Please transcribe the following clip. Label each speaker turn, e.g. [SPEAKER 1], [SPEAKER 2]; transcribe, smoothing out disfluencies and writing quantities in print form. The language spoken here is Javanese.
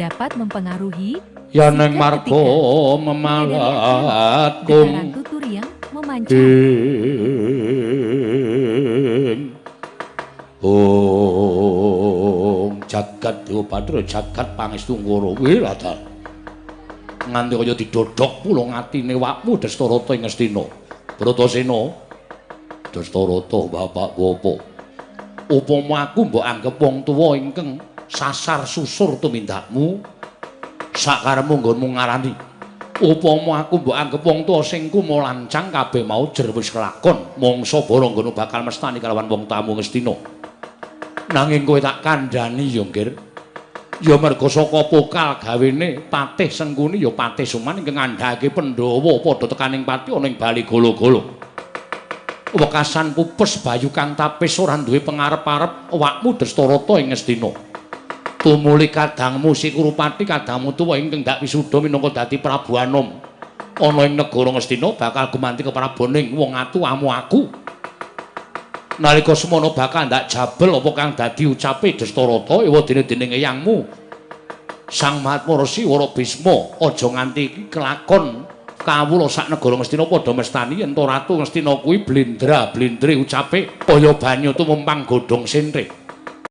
[SPEAKER 1] Dapat mempengaruhi
[SPEAKER 2] Ya neng
[SPEAKER 1] sikap
[SPEAKER 2] marga
[SPEAKER 1] ketika menyadari akan
[SPEAKER 2] memalat
[SPEAKER 1] getaran
[SPEAKER 2] kung
[SPEAKER 1] tutur yang memancar.
[SPEAKER 2] Ing Ong jagat Dewa Bathara jagat pangestu Ngoro wiladar nganti kaya didodhok pulung atine wakmu Dastarata ing Ngastina. Bratasena, Dastarata bapak bapa, upama aku mbok anggep wong tuwa ingkang sasar susur tumindakmu sakarepmu nggonmu ngarani. Upama aku mbok anggep wong tuwa sing kumulancang kabeh mau jer wis kelakon mangsa bara nggonmu bakal mestani kalawan wong tamu Ngastina. Nanging kowe tak kandhani ya, Nggir. Ya merga saka pokal gawene Patih Sengkuni ya Patih Suman ingkang ngandhake Pandhawa padha tekaning pati ana ing Bali Gala-Gala. Wekasan pupes bayu kang tapis ora duwe pengarep-arep awakmu Dastarata ing Ngastina. Tumuli kadangmu Si Kurupati kadangmu tuwa ingkang dak wisuda minangka dadi Prabu Anom ana ing negara Ngastina bakal gumanti kepraboning wong atu amu aku. Nalika semono bakal ndak jabel apa kang dadi ucape Dastarata ewadene dening eyangmu Sang Mahatma Resi Wara Bisma aja nganti iki kelakon kawula sak negara Ngastina padha mestani yen to ratu Ngastina kuwi blendra blendre ucape kaya banyu tumempang godhong sentre.